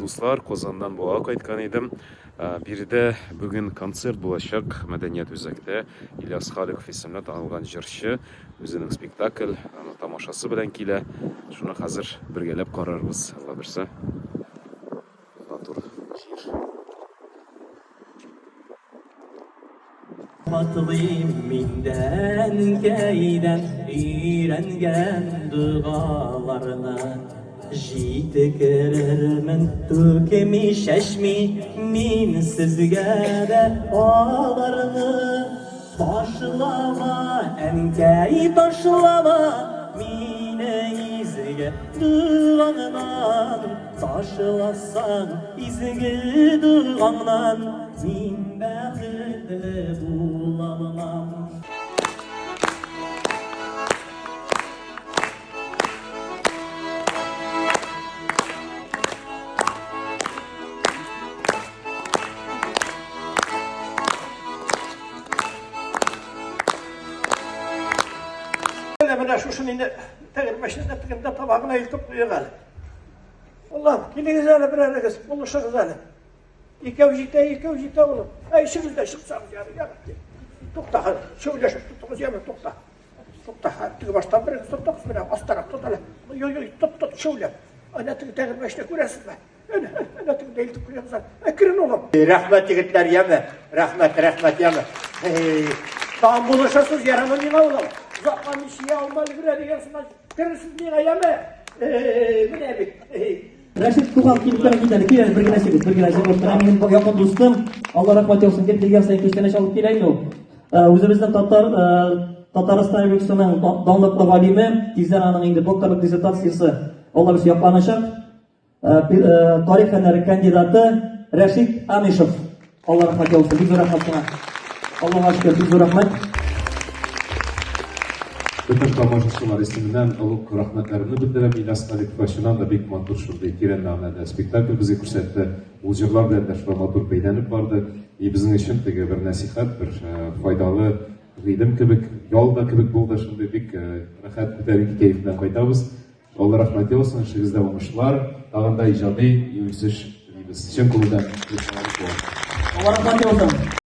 дуслар, Казаннан Буага кайткан идем. Биредә бүген концерт булачак мәдәният үзәктә. Ильяс Халиков исемле танылган җырчы үзенең спектакль тамашасы белән килә. Шуны хәзер бергәләп карарбыз, Алла бирсә. Матур җир. Атлыйм миндән кәйдән өйрәнгән догаларны. Җиткерермен түкми чәчми мин сезгә дә аларны. Ташлама, әнкәй, ташлама мине изге догаңнан. Ташласаң изге догаңнан, мин бәхетле булалмам. Менә менә шушын инде тәгәрмәчне дә тегендә табагына илтеп куйыйк әле. Аллам, килегез әле берәрегез, булышыгыз әле. Икәү җитә, икәү җитә улым. Ә ишегез дә чыксагыз ярый, ярый. Тукта, хәзер, шәүләшеп тотыгыз, яме, тукта. Тукта, хәзер, теге баштан берегез тотыгыз, менә астарак тот әле. Йо, йо, тот, тот, шәүләп. Әнә теге тәгәрмәчне күрәсезме? Әнә, әнә тегендә илтеп куябыз әле. Әкрен улым. Рәхмәт, егетләр, яме. Рәхмәт, рәхмәт, яме. Тагын булышасыз, ярамы миңа, улым. Озакламый чия алма өлгерә дигән сыман. Керерсез миңа, яме. Менә бит. Рәшит туган килеп кенә кит әле, кил әле, бер генә секунд, бер генә секунд. Менә минем якын дустым, Алла рәхмәт яусын, гел килгән саен күчтәнәч алып килә инде ул. Үзебезнең татар Татарстан Республикасының данлыклы галиме, тиздән аның инде докторлык диссертациясе Алла бирсә якланачак. Тарих фәннәре кандидаты Рәшит Амишев. Алла рәхмәт яусын. Бик зур рәхмәт сиңа. Аллага шөкер, бик зур рәхмәт. Бөтен тамашачылар исеменнән олуг рәхмәтләремне белдерәм Ильяс Халиковка. Чыннан да бик матур шундый тирән мәгънәле спектакль безгә күрсәтте. Ул җырлар белән дә шулай матур бәйләнеп барды. И безнең өчен теге бер нәсихәт, бер файдалы гыйлем кебек, ял да кебек булды. Шундый бик рәхәт, күтәренке кәеф белән кайтабыз. Алла рәхмәт яусын, эшегездә уңышлар, тагын да иҗади үсеш телибез. Чын күңелдән. Алла рәхмәт яусын.